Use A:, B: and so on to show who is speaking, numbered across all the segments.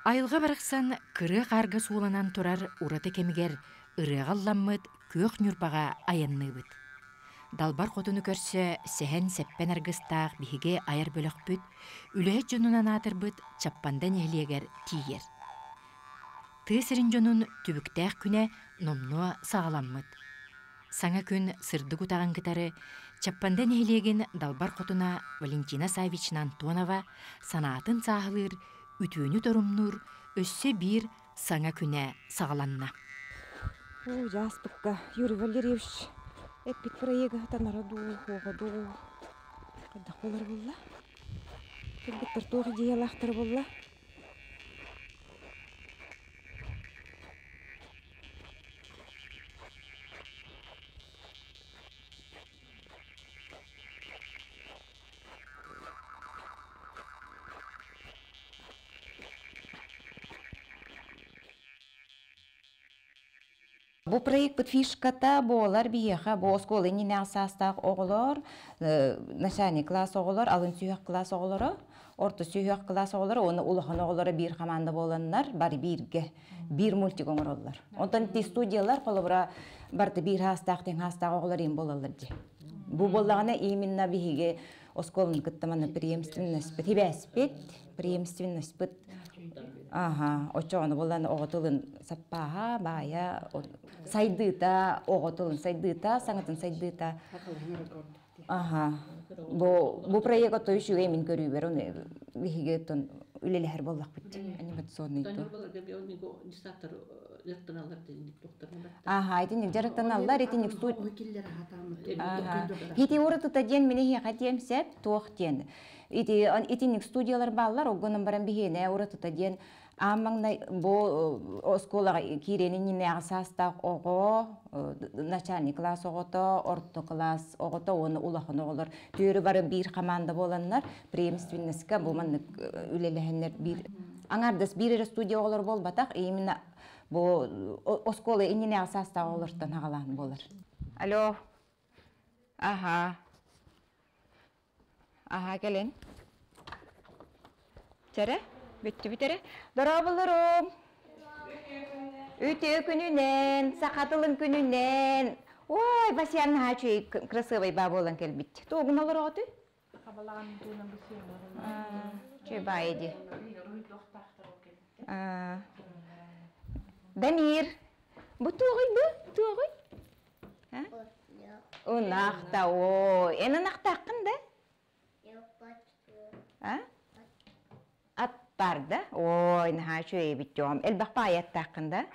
A: Айылҕа барахсан кырыа хаарга сууланан турар ураты кэмигэр ырыаҕа ылламмыт күөх Ньурбаҕа айанныыбыт. Далбар хотуну көрсө сэһэн-сэппэн аргыстаах биһиги айар бөлөхпүт үлэһит дьонунан аатырбыт Чаппанда нэһилиэгэр тиийэр. Тыа сирин дьонун түбүктээх күнэ номнуо саҕаламмыт. Саҥа күн сырдык утаҕын кытары Чаппанда нэһилиэгин далбар хотуна Валентина Саввична Антонова санаатын сааһылыыр, үтүөнү торумнуур өссө биир саҥа күнэ саҕаланна.
B: Оо, дьааспыкка Юрий Валерьевич эппит проега танара дуу, хуоҕа дуу, хайдах буолар буолла? Кыргыттар туох идеялаахтар буолла? Бу проектпыт фишката буолар биһиэхэ бу оскуола иннинээҕи саастаах оҕолор, начальный класс оҕолор, алын сүһүөх класс оҕолоро, орто сүһүөх класс оҕолоро уонна улахан оҕолоро биир хамаанда буоланнар бары бииргэ биир мультик оҥороллор. Онтон ити студиялар холобура барыта биир хаастаах тэҥ хаастаах оҕолор им буолаллар дии. Бу буоллаҕына именно биһиги оскуоланы кытта манна преемственностьпыт, хибээспит, преемственностьпыт Аха, оччоҕуна буолан оҕо тылын саппааһа, баайа, сайдыыта, оҕо тылын сайдыыта, саҥатын сайдыыта. Аха. Бу бу проект ото үчүгэй мин көрүүбэр оны биһиги оттон үлэлэһэр буоллахпыт анимационный ту. Аха, итинник дьарыктаналлар, итинник суут. Аха. Ити уратыта диэн мин эһиэхэ диэм сеп, туох диэн. Ити итинник студиялар бааллар, оггонон баран биһиэнэ уратыта диэн аан маҥнай бу оскуолаҕа киириэн иннинээҕи саастаах оҕо, начальный класс оҕото, орто класс оҕото уонна улахан оҕолор түөрү бары биир хамаанда буоланнар преемственностька бу маннык үлэлэһэннэр биир аҥаардас биир эрэ студия оҕолор буолбатах, именно бу оскуола иннинээҕи саастаах оҕолортон аҕалаан буолар. Алло. Аха. Аһаа кэлин. Чэрэ, бүттүбүт эрэ. Дорооболорум! Үтүө күнүнэн, саха тылын күнүнэн. Ой, Васян наһаа үчүгэй красивый баа буолан кэлбит. Тугун олороҕутуй? Үчүгэй баайы дии. Дамир, бу туоҕуй бу? Туоҕуй? Ынах да, ой, эн ынахтааххын да? А? Ат бар да? Ой, наһаа үчүгэй эбит дьоҕум. Элбэх баайы аттааххын да?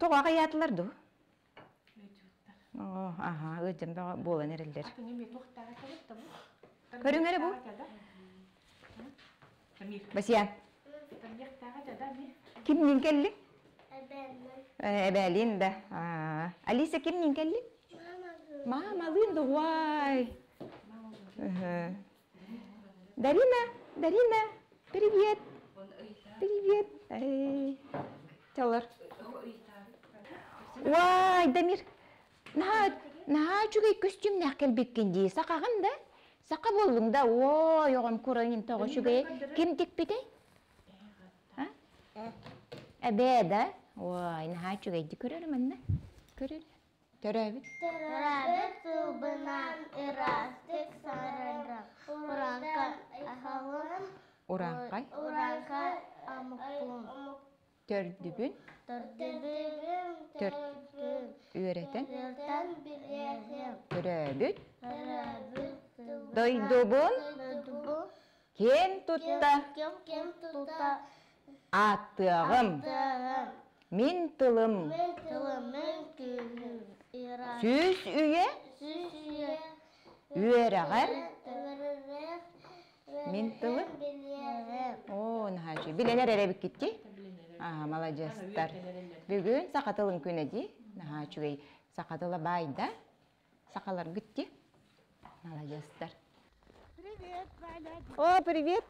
B: Тоҕо аҕыйаатылар дуу? Оо, аха, ыалдьан бөҕө буолан эрэллэр. Көрүҥ эрэ бу. Басия. Кимниин кэллиҥ? Эбээлиин да. Алиса кимниин кэллиҥ? Мамалыын да, уай. Дарина, Дарина, привет. Привет. Чалар. Уай, Дамир, наһаа наһаа үчүгэй көстүүмнээх кэлбиккин дии. Сахаҕын да? Саха буоллуҥ да? Ой, оҕом курайын тоҕо үчүгэй. Ким тикпитэй? Эбээ да? Ой, наһаа үчүгэйдик көрөр манна. Көрөр. Төрөөбүт.
C: Төрөөбүт тылбынан ыраастык саҥарарым. Ураҥхай аһалым.
B: Урааҥхай.
C: Урааҥхай омукпун.
B: Төрдүбүн.
C: Төрдүбүн төрдүн.
B: Үөрэтэн.
C: Үөрэтэн билиэхим.
B: Төрөөбүт.
C: Төрөөбүт
B: Дойдубун.
C: Дойдубун.
B: Киэн тутта.
C: Ким тутта.
B: Ааттыаҕым.
C: Ааттыаҕым.
B: Мин тылым.
C: Мин тылым, мин күүһүм.
B: Сүүс үйэ.
C: Сүүс үйэ.
B: Үөрэҕэр.
C: Үөрэҕэр.
B: Мин тылым. Оо, наһаа үчүгэй. Билэнэр эрэ эбиккит дии? Аа, маладьыастар. Бүгүн саха тылын күнэ дии. Наһаа үчүгэй. Саха тыла баайда. Сахаларгыт дии. Маладьыастар.
C: Привет, Валя.
B: О, привет.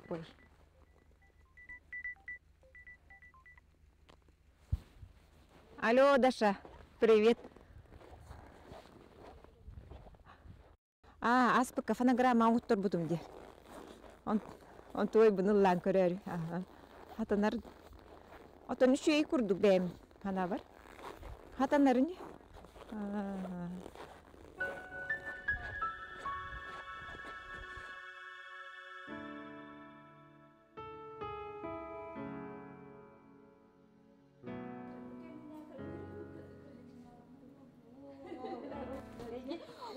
B: Ой. Алло, Даша, привет. Аа, аспыкка фонограмма оҥотторбутум дии. Онтуой буну ыллаан көрөөрү. Хатанар Отон үчүгэй курдук бэйэм санаабар. Хатанарын.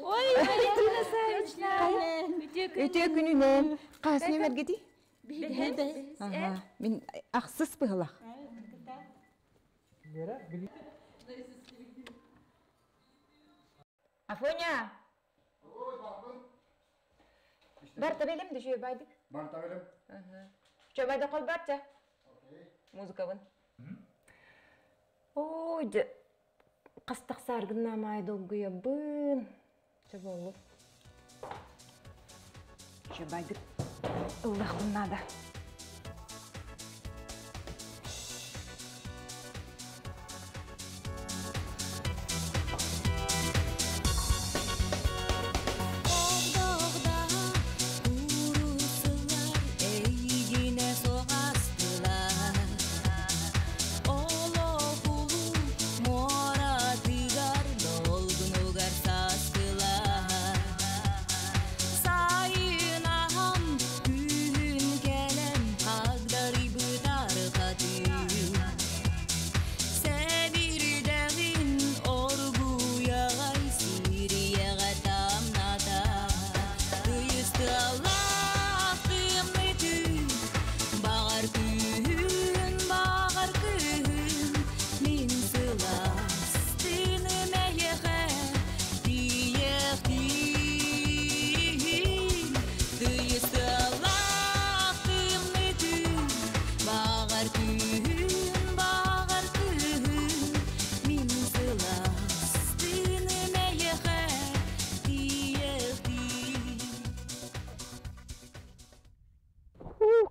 D: Ой, Валентина Савична!
B: Үтүө күнүнэн. Хас нүмергити? Мин ахсыс быһылах. Афоня! Барта белем да байдык.
E: Барта белем.
B: Чөбайды кол барча. Музыкабын. Ой, дьэ, хастахсааргыннаамаай долгуйабын. Чэ буоллу. Чөбайды ыллахпын наада.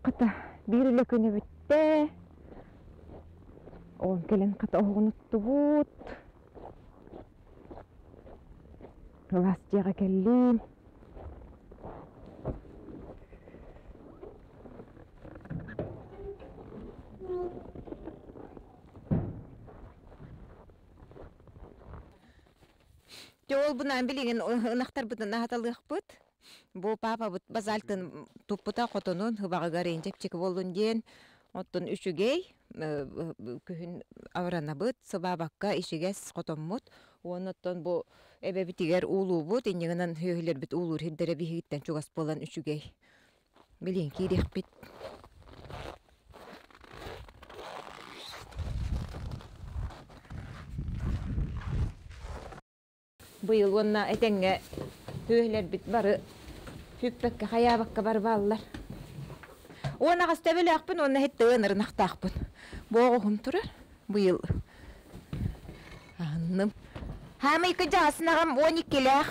B: Хата биир үлэ күнэ бүттэ. Оҕом кэлэн хата оһоҕун оттубут. Кылаас дьиэҕэ кэллим. Дьэ ол бунаан билигин ынахтарбытын аһаталыахпыт. Бу паапабыт базальтын туппута хотонун хыбаҕыгар чэпчэки буоллун диэн. Оттон үчүгэй күһүн абыранабыт, сыбаабакка ичигэс хотоммут. Уонна оттон бу эбэбитигэр уулуубут, инньэ сүөһүлэрбит уулуур сирдэрэ биһигиттэн чугас буолан үчүгэй. Билигин киириэхпит. Быйыл уонна этэҥҥэ сүөһүлэрбит бары сүппэккэ, хайаабакка бары бааллар. Уон аҕыс төбөлөөхпүн уонна иһит ынырынахтаахпын. Бу оҕуһум турар. Быйыл аһынным. Хаамый кыдьаҕасын аҕам 12-лээх.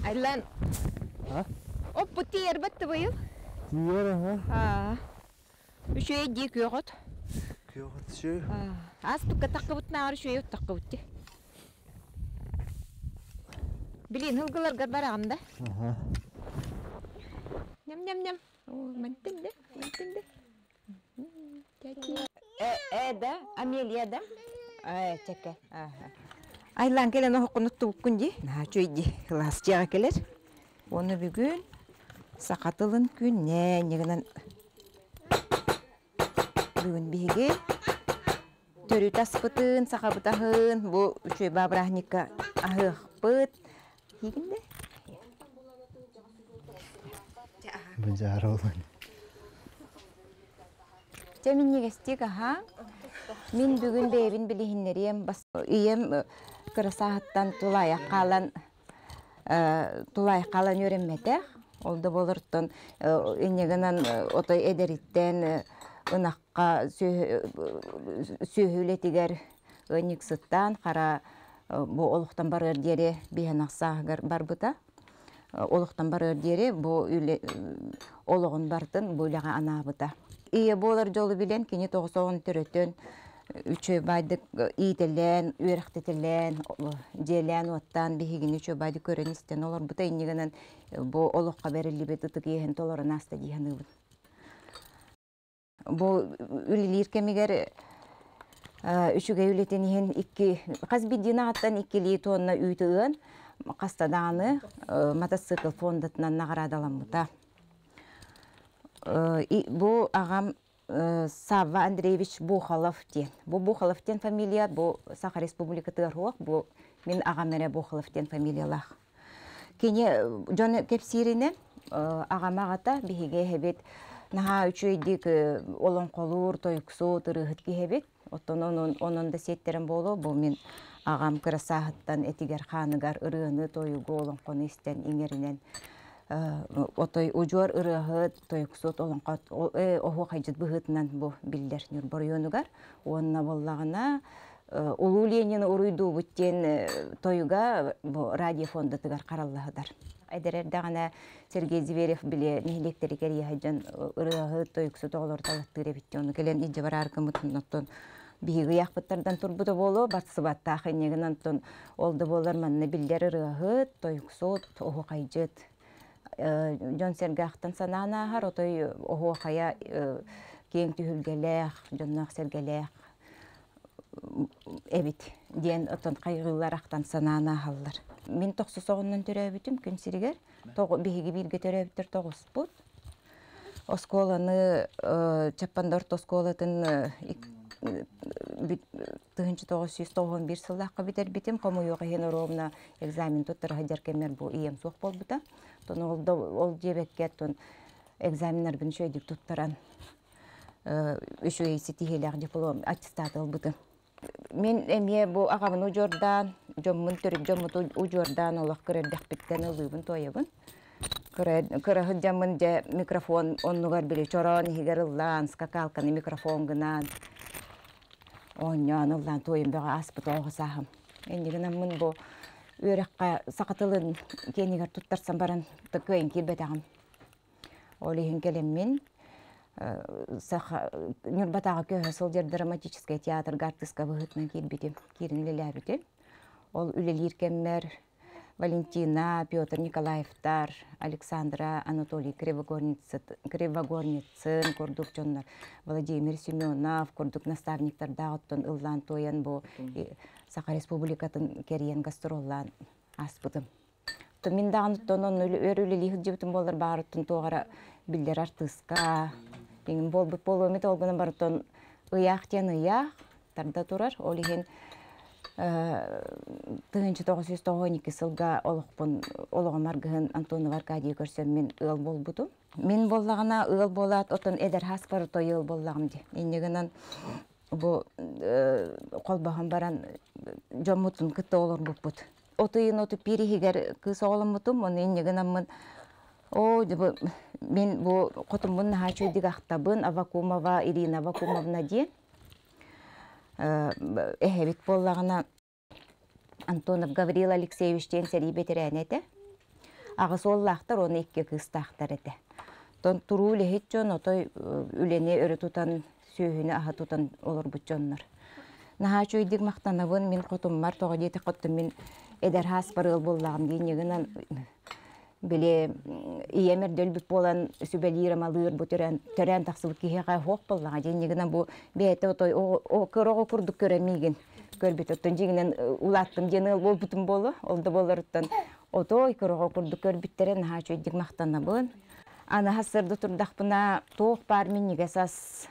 B: Айлан. Оппут тиийэрбэт да быйыл?
E: Тиийэр аха.
B: Үчүгэй дии күөҕүт.
E: Күөҕүт үчүгэй.
B: Ааспыкка таххыбытынааҕар үчүгэй оттаххыбыт дии. Билин ылгыларгар бараҕын да?
E: Аха.
B: Ням-ням-ням. Мантын да, мантын да. Э, да, Амелия да? Э, чэкэ. Айлан кэлэн оһоххун оттубуккун дии. Наһаа үчүгэй дии. Кылаас дьиэҕэ кэлэр. Уонна бүгүн саха тылын күнэ инньэ бүгүн биһиги төрүт аспытын, сахабыт аһын бу үчүгэй бырааһынньыкка аһыахпыт. Хигин да?
E: Быдьаара олон.
B: Дьэ минньигэстик аһаа. Мин бүгүн бэйэбин билиһиннэриэм. Ийэм кыра сааһыттан тулаайах хаалан тулаайах хаалан үөрэммэтэх. Ол да буолартан инньэ гынан отой эдэриттэн ынахха сүөһү үлэтигэр ыанньыксыттаан хара бу олохтон барыар диэри биһэн сааһыгар барбыта. Олохтон барыар диэри бу үлэ олоҕун бартын бу үлэҕэ анаабыта. Ийэ буолар дьолу билэн кини тоҕус оҕону төрөтөн үчүгэй баайдык иитэлээн, үөрэхтэтэлээн, дьиэлээн-уоттаан биһигини үчүгэй баайдык көрөн-истэн олорбута иннигинэн бу олоххо бэриллибит ытык иэһин толорон ааста дии саныыбын. Бу үлэлиир кэмигэр үчүгэй үлэтин иһин икки хас биирдии аҕаттан иккилии тонна үүтү ыан хаста даҕаны мотоцикл фондатынан наҕараадаламмыта. Бу аҕам Савва Андреевич Бухалов диэн. Бу Бухалов диэн фамилия бу Саха Республикатыгар суох, бу мин аҕам эрэ Бухалов диэн фамилиялаах. Кини дьон кэпсииринэн аҕам аҕата биһиги эһэбит наһаа үчүгэйдик олоҥхолуур, тойуксут, ырыаһыт киһи эбит. Оттон онон, онон да сиэттэрэн буолуо, бу мин аҕам кыра сааһыттан этигэр-хааныгар ырыаны, тойугу, олоҥхону истэн иҥэринэн отой удьуор ырыаһыт, тойуксут, олоҥхо оһуохайдьыт быһыытынан бу биллэр Ньурба оройуонугар. Уонна буоллаҕына Улуу Ленини уруйдуубут диэн тойуга бу радио фондатыгар хараллаһытар. Эдэр эрдэҕинэ Сергей Зверев били нэһилиэктэри кэрийэ сылдьан ырыаһыт, тойуксут оҕолору талаттыыр эбит Ону кэлэн илдьэ барааргыммытын оттон биһиги ыйаахпыттардан турбута буолуо, барсыбаттаах иннигин онтон ол да буоллар манна биллэр ырыаһыт, тойуксут, оһуохайдьыт дьон-сэргэ ахтан санаан ааһар, отой оһуохайа киэҥ түһүлгэлээх, дьонноох-сэргэлээх эбит диэн оттон хайҕыыллар ахтан санаан ааһаллар. Мин тохсус оҕоннон төрөөбүтүм күн сиригэр. Биһиги бииргэ төрөөбүттэр тоҕуспут. Оскуоланы Чаппанда орто оскуолатын 1991 сыллаахха бүтэрбитим. Хомойуох иһин оруобуна экзамен туттара сылдьар кэммэр бу ийэм суох буолбута. Тон ол, ол диэбэккэ тон экзаменнарбын үчүгэйдик туттаран үчүгэй ситиһиилээх диплом аттестат ылбытым. Мин эмиэ бу аҕабын удьуордаан, дьоммун төрүт дьоммут удьуордаан олох кыра эрдэхпиттэн ылыыбын туойабын. Кыра сылдьаммын дьэ микрофон оннугар били чороон иһигэр ыллаан, скакалканы микрофон гынан оонньоон ыллаан туойум бөҕө ааспыт оҕо сааһым. Иннигинаммын бу үөрэххэ саха тылын киэнигэр туттарсан баран кыайан киирбэтэҕим. Ол иһин кэлэммин саха Ньурбатааҕы көһө сылдьар драматическай театрга артыыска быһыытынан киирбитим, киирэн үлэлээбитим. Ол үлэлиир кэммэр Валентина, Петр Николаевтар, Александра, Анатолий Кривогорницын курдук дьоннор, Владимир Семенов курдук наставниктардаах оттон ыллаан туойан бу Саха Республикатын кэрийэн гастроллаан ааспытым. Мин даҕаны онно өр үлэлии сылдьыбытым буоллар баарыттан туох эрэ биллэр артыыска иҥин буолбут буолуом этэ ол гынан барытын ыйаах диэн ыйаах тарда турар. Ол иһин 1992 сылга олохпун олоҕум аргыһын Антонова Аркадийы көрсөн ыал буолбутум. Мин буоллаҕына ыал буолаат оттон эдэр сааспар той ыал буоллаҕым дии. Инньэ гынан бу холбоһон баран дьоммутун кытта олорбуппут. От ыйын 31 иһигэр кыыс оҕоломмутум, ону инньэ гынаммын оо бу мин бу хотуммун наһаа үчүгэйдик ахтабын Авакумова Ирина Авакумовна диэн эһэбит буоллаҕына Антонов Гаврил Алексеевич диэн сэрии бэтэрээнэ этэ. Аҕыс уоллаахтар уонна икки кыыстаахтар этэ. Тон туруу үлэһит дьон отой үлэни өрө тутан, сүөһүнү аһа тутан олорбут дьоннор. Наһаа үчүгэйдик махтанабын мин хотуммар, тоҕо диэтэх хотум мин эдэр сааспар ыал буоллаҕым дии инньэ били ийэм эрдэ өлбүт буолан сүбэлиир-амалыыр бу төрөөн, төрөөн тахсыбыт киһиэхэ суох буоллаҕа дии инньэ бу бэйэтэ отой кыра оҕо курдук көрө миигин көрбүт оттон дьиҥинэн улааттым диэн ыал буолбутум буолуо ол да буолларыттан отой кыра оҕо курдук көрбүттэрэ наһаа үчүгэйдик махтанабын аны сарсыарда турдахпына туох баар минньигэс ас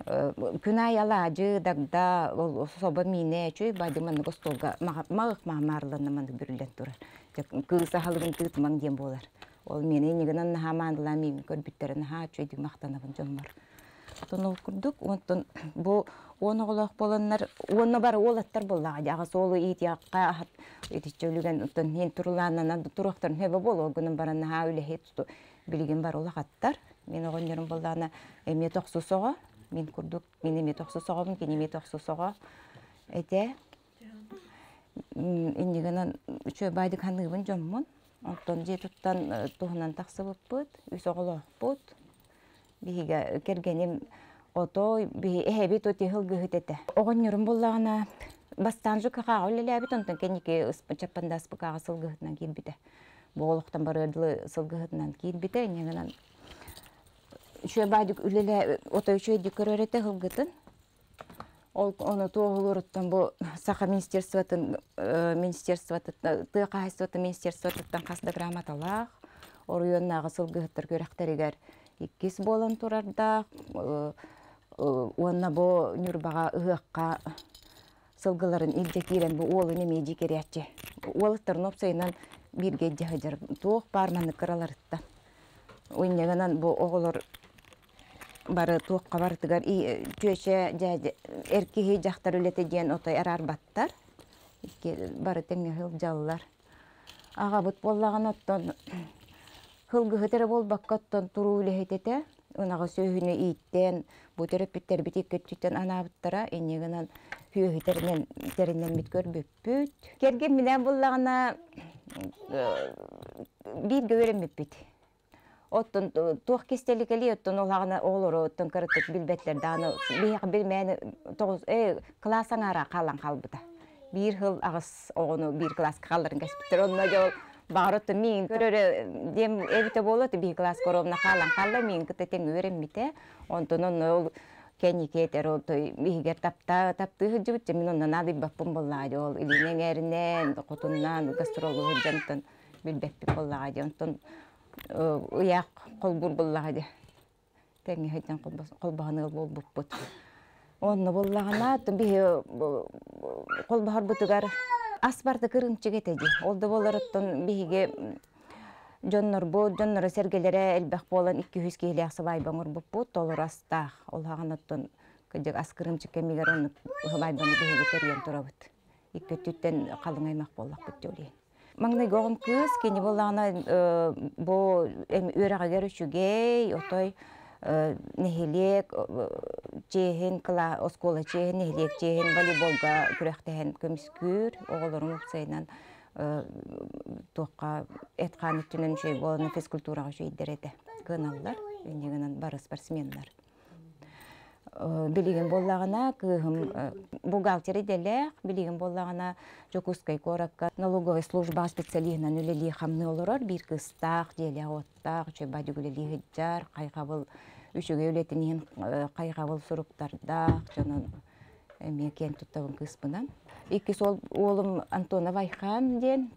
B: Күн аайы алаадьы, дагда, ол собо миинэ үчүгэй баайдык маннык остуолга маҕых маамаарланна маннык бүрүллэн турар. Дьэ кыыс аһылыгын тыытымаҥ диэн буолар. Ол миэнэ иннигинэн наһаа маанылаан миигин көрбүттэрэ наһаа үчүгэйдик махтанабын дьоммор. Оттон ол курдук, онтон бу уон оҕолоох буоланнар, уонна бары уолаттар буоллаҕа дии, аҕыс уолу иитиэххэ аһат итиччэ үлүгэн оттон иһин турулааннанан туруохтарын сөбө буолуо гынан баран наһаа үлэһит билигин бары улахаттар. Мин оҕонньорум буоллаҕына эмиэ тохсус оҕо, мин курдук мин эмиэ тохсус оҕобун, кини эмиэ тохсус оҕо этэ. Инньэ гынан үчүгэй баайдык саныыбын дьоммун. Онтон дьиэ туттан туһунан тахсыбыппыт, үс оҕолоохпут. Биһигэ кэргэним отой биһи эһэбит оти сылгыһыт этэ. Оҕонньорум буллаҕына бастаан ЖКХ-ҕа үлэлээбит, онтон кэнники Чаппанда СПК-ҕа сылгыһытынан киирбитэ. Бу олохтон барыар дылы сылгыһытынан киирбитэ, инньэ гынан үчүгэй баайдык үлэлээ отой үчүгэйдик көрөр этэ сылгытын. Ол ону туоһулууруттан бу Саха министерствотын министерствотыттан тыа хаһаайыстыбатын министерствотыттан хас да грамоталаах, оройуоннааҕы сылгыһыттар күрэхтэригэр иккис буолан турардаах уонна бу Ньурбаҕа ыһыахха сылгыларын илдьэ киирэн бу уолун эмиэ дьиикэрээччи. Уолаттарын уопсайынан бииргэ илдьэ сылдьар туох баар маннык кыраларыттан. Уйньаганан бу оҕолор бары туохха барытыгар чүөчэ дьээдьэ эр киһи дьахтар үлэтэ диэн отой араарбаттар. Икки бары тэҥҥэ сылдьаллар. Аҕабыт буоллаҕына оттон сылгыһыт эрэ буолбакка оттон туруу үлэһит этэ. Ынаҕы сүөһүнү ииттэн бу төрөппүттэрбит икки өттүттэн анаабыттара. Инньэ гынан сүөһү тэринэн тэринэммит көрбүппүт. Кэргэмминээн буллаҕына бииргэ үөрэммиппит. Оттон туох кистэлэ кэлиэй, оттон ол аҕана оҕолору оттон кыратык билбэттэр даҕаны биһиэхэ билмээн тоҕус кылаас аҥаара хаалан хаалбыта. Биир сыл аҕыс оҕону биир кылааска хаалларын кэспиттэр. Онно дьэ ол баҕар оттон миигин көрөрө диэм эбитэ буолуо, биир кылааска оруобуна хаалан хаалла, миигин кытта тэҥҥэ үөрэммитэ. Онтон онно ол кэнники этэр ол той иһигэр тапта таптыы сылдьыбыт дьэ мин онно наадыйбаппын буоллаҕа дии ол илиинэн эҥээринэн хотуннаан гастролу сылдьан билбэппит буоллаҕа дии онтон ыйаах холбуур буоллаҕа дии тэҥҥэ сылдьан холбоһон ыал буолбуппут онно буоллаҕына биһи холбоһорбутугар ас барыта кырыымчык этэ дии ол да буоллар оттон биһиги дьоннорбут дьонноро сэргэлэрэ элбэх буолан 200 киһилээх сыбаайба оҥорбуппут толору астаах ол хаҕан оттон кырдьык ас кырыымчык кэмигэр оннук сыбаайбаны биһиги тэрийэн турабыт икки өттүттэн халыҥ аймах буоллахпыт дии Маҥнайгы оҕом кыыс, кини буоллаҕына бу үөрэҕигэр үчүгэй, отой нэһилиэк чиэһин, оскуола чиэһин, нэһилиэк чиэһин волейболга күрэхтэһэн көмүскүүр, оҕолорум уопсайынан туохха эт-хаан өттүнэн үчүгэй буолан физкультураҕа үчүгэйдэр этэ кыаналлар, инньэ гынан бары спортсменнар. Билигин буоллаҕына кыыһым бухгалтер идэлээх, билигин буоллаҕына Дьокуускай куоракка налоговай службаҕа специалиһынан үлэлии-хамныы олорор, биир кыыстаах, дьиэлээх-уоттаах, үчүгэй бадьык үлэлии сылдьар, хайҕабыл үчүгэй үлэтин иһин хайҕабыл суруктардаах, дьонун эмиэ киэн туттабын кыыспынан. Иккис уолум Антонов Айхан диэн,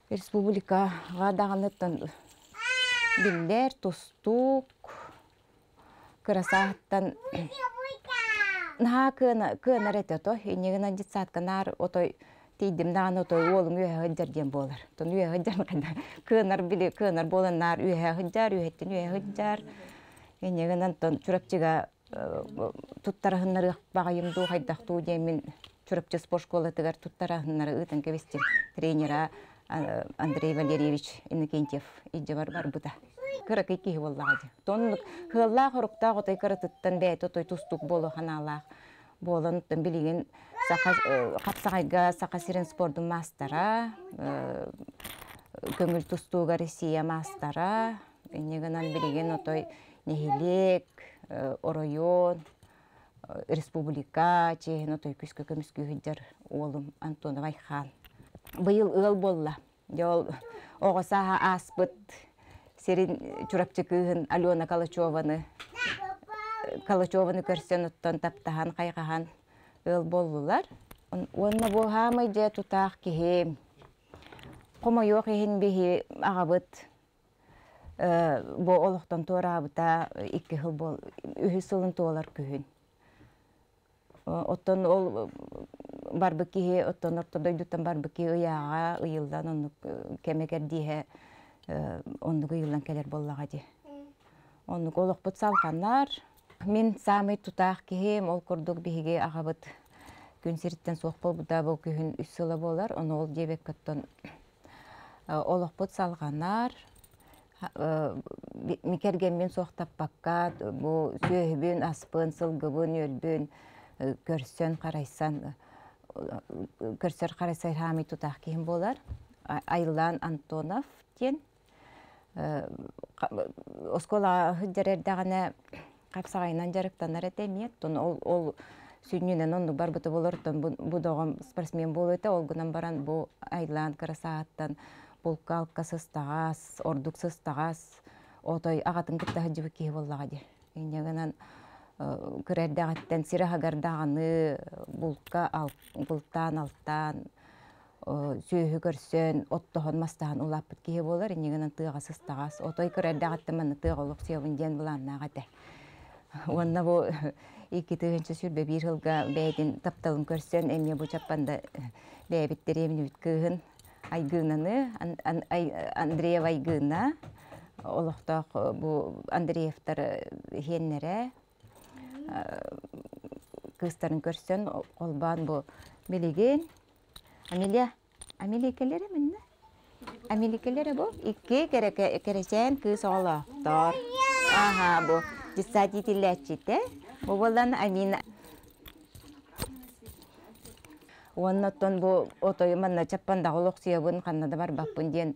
B: Республикаҕа даҕаныттан биллэр тустуук кыра сааһыттан наһаа кыанар этэ ото инньэ гынан детсадка наар отой тиийдим даҕаны отой уолум үөһэ сылдьар диэн буолар оттон үөһэ сылдьар кыанар били кыанар буолан наар үөһэ сылдьар үөһэттэн үөһэ сылдьар инньэ гынан оттон Чурапчыга туттараһыннарыах баҕайым дуу хайдах дуу диэммин Чурапчы спортшколатыгар туттараһыннары ыытан кэбистим. Тренера Андрей Валерьевич Иннокентьев илдьэ барбыта. Кыракый киһи буоллаҕа дии. Тоннук ыаллаах-оруктаах отой кыратыттан бэйэтэ отой тустуук буолуо ханаалаах буолан оттон билигин саха хапсаҕайга Саха сирин спордун маастара, көҥүл тустууга Россия маастара, инньэ гынан билигин отой нэһилиэк, оройуон, республика чиэһин отой күскэ көмүскүү сылдьар уолум Антонов Айхаан. Быйыл ыал буолла. Дьэ ол оҕо сааһа ааспыт сирин Чурапчы кыыһын Алена Калачеваны Калачеваны көрсөн оттон таптаһан, хайҕаһан ыал буоллулар. Уонна бу хаамай дьэ тутаах киһи хомойуох иһин биһи аҕабыт Бу олохтон туораабыта икки сыл буол үһүс сылын туолар күһүн. Оттон ол барбыт киһи оттон орто дойдуттан барбыт киһи ыйааҕа ыйыллан оннук кэмэ кэрдииһэ оннук ыйыллан кэлэр буоллаҕа дии. Оннук олохпут салҕанар. Мин саамай тутаах киһим ол курдук биһиги аҕабыт күн сириттэн суох буолбута бу күһүн үс сыла буолар. Ону ол диэбэккэ оттон Олохпут салҕанар, кэргэммин суохтаппакка бу сүөһүбүн, аспын, сылгыбын, үөрбүн көрсөн харайсан көрсөр харайсар хаамый тутаах киһим буолар. Айлан Антонов диэн. Оскуола сылдьар эрдэҕинэ хапсаҕайынан дьарыктанар этэ эмиэ. Оттон ол сүнньүнэн оннук барбыта буолар. Оттон бу доҕом спортсмен буолуо этэ. Ол гынан баран бу Айлаан кыра сааһыттан булка-алка сыстаҕас, ордук сыстаҕас, отой аҕатын кытта сылдьыбыт киһи буоллаҕа дии. Инньэ гынан кыра эрдэҕиттэн сир аһыгар даҕаны булка бултаан-алтаан сүөһү көрсөн, оттоһон, мастаһан улааппыт киһи буолар. Инньэ гынан тыаҕа сыстаҕас. Отой кыра эрдэҕиттэн манна тыаҕа олохсуйабын диэн былааннаах этэ. Уонна бу 2021 сылга бэйэтин тапталын көрсөн, эмиэ бу Чаппанда бэйэбит дэриэбинэбит кыыһын Айгыынаны, Андреева Айгыына, олохтоох бу Андреевтар иһиэннэрэ кыыстарын көрсөн холбоон бу билигин Амелия Амелия кэлэрэ манна Амелия кэлэрэ бу икки кэрэчээн кыыс оҕолоохтор аха бу детсад иитиллээччитэ бу буолан Амина Уонна оттон бу отой манна Чаппандаҕа олохсуйабын, ханна да барбаппын диэн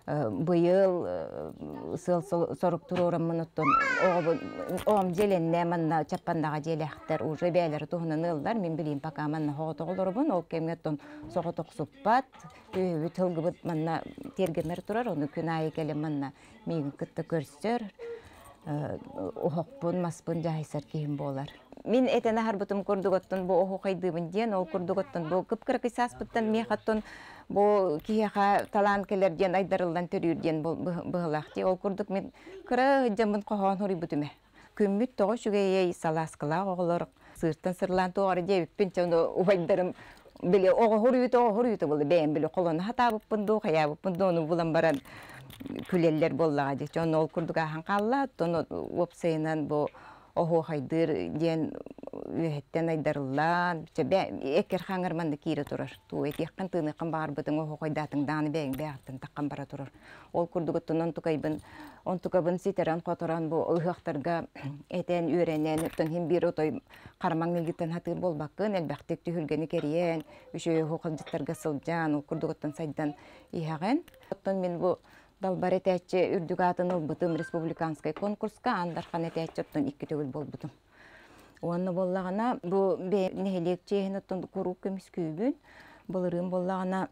B: быйыл сыал сорук туруораммын оттон оҕобун оҕом дьиэлэннэ манна Чаппандаҕа дьиэлээхтэр уже бэйэлэрэ туһунан ыаллар мин билиим пока манна соҕотох олоробун ол кэмҥэ оттон соҕотохсуппат үөһүбүт сылгыбыт манна тиэргэммэр турар ону күн аайы кэлэн манна миигин кытта көрсөр оһохпун маспын дьаһайсар киһим буолар. Мин этэн аһарбытым курдук оттон бу оһуохайдыыбын диэн ол курдук оттон бу кып-кыракый сааспыттан миэхэ оттон бу киһиэхэ талаан кэлэр диэн айдарыллан төрүүр диэн быһылаах дии. Ол курдук мин кыра сылдьаммын хоһоон суруйбутум ээ. Күммүт тоҕо үчүгэйэй салааскалаах оҕолор сыыртан сырлаан туох эрэ диэбиппин чэ ону убайдарым били оҕо хоруйута буолла бэйэм били холоно сатаабыппын дуу хайаабыппын дуу ону булан баран күлэллэр буоллаҕа дии дьон ол курдук ааһан хаалла оттон уопсайынан бу оһуохайдыыр диэн үөһэттэн айдарыллан эккэр хаҥар манна киирэ турар туу этиэххин тыыныаххын баҕарбытыҥ оһуохайдаатыҥ даҕаны бэйэҥ бэйэҕиттэн таххан бара турар Ол курдугуттан онтукайбын онтукабын ситэрэн-хоторон бу ыһыахтарга этэн үөрэнэн оттон иһин биир отой харамаҥ илгиттэн хатыыр буолбаккын элбэхтик түһүлгэни кэрийэн үчүгэй оһуохалдьыттарга сылдьан ол курдугуттан сайдан иһэҕин. Оттон мин бу Далбар этээччи үрдүк аатын ылбытым республиканскай конкурска Аан Дархан этээччи оттон икки төгүл буолбутум. Уонна буоллаҕына бу нэһилиэк чиэһин оттон куруук көмүскүүбүн. Былырыын буоллаҕына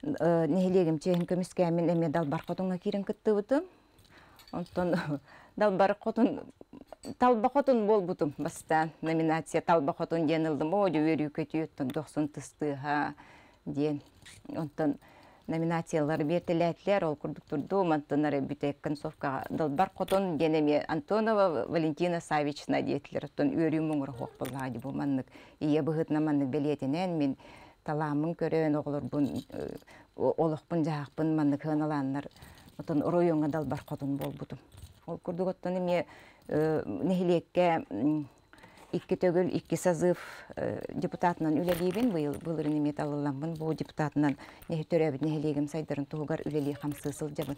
B: нэһилиэгим чиэһин көмүскээммин эмиэ Далбар Хотуҥҥа киирэн кыттыбытым. Онтон Далбар Хотун Талба Хотун буолбутум бастаан номинация Талба Хотун диэн ыллым. Оо дьэ үөрүү көтүү оттон дохсун тыстыыһа диэн. Онтон номинациялары биэртэлээтилэр, ол курдук турдум. Онтон эрэ бүтэк концовкаҕа Далбар Хотун диэн эмиэ Антонова Валентина Савична диэтилэр. Оттон үөрүүм муҥура суох буоллаҕа дии бу маннык ийэ быһыытынан маннык бэлиэтэнэн мин талааммын көрөн оҕолорбун олохпун-дьаһахпын маннык сыаналааннар оттон оройуоҥҥа Далбар Хотун буолбутум. Ол курдук оттон эмиэ нэһилиэккэ икки төгүл икки созыв депутатынан үлэлиибин. Быйыл былырыын эмиэ талылламмын бу депутатынан төрөөбүт нэһилиэгим сайдарын туһугар үлэлии-хамсыы сылдьабын.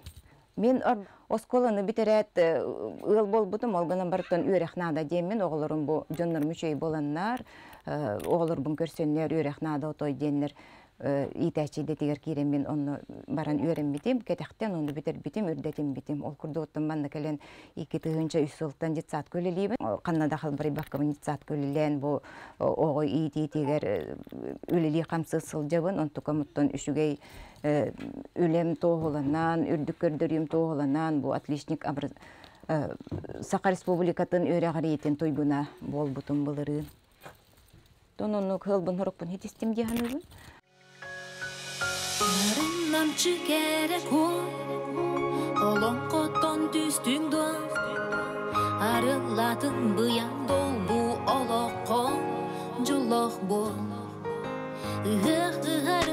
B: Мин оскуоланы бүтэрээт ыал буолбутум, ол гынан барыттан үөрэх наада диэммин, оҕолорум бу дьоннорум үчүгэй буоланнар, оҕолорбун көрсөннөр үөрэх наада отой диэннэр иитээччи идэтигэр киирэммин онно баран үөрэммитим, кэтэхтэн ону бүтэрбитим, үрдэтиммитим. Ол курдук манна кэлэн 2003 сылтан детсадка үлэлиибин. Ханна да халбарыйбаккабын детсадка үлэлээн бу оҕо иитиитигэр үлэлии хамсыы сылдьабын. Онтукам оттон үчүгэй үлэм туоһуланан, үрдүк көрдөрүүм туоһуланан бу отличник Саха Республикатын үөрэҕириитин туйгуна буолбутум былырыын. Тон оннук ыалбын хорукпун хитистим дии саныыбын.
F: Нарыннамчы кэрэ куо, олоҥхоттон түстүҥ дуо, арыллатын быйаҥ долбу олоххо дьоллоох буол. Ыһыах ыһар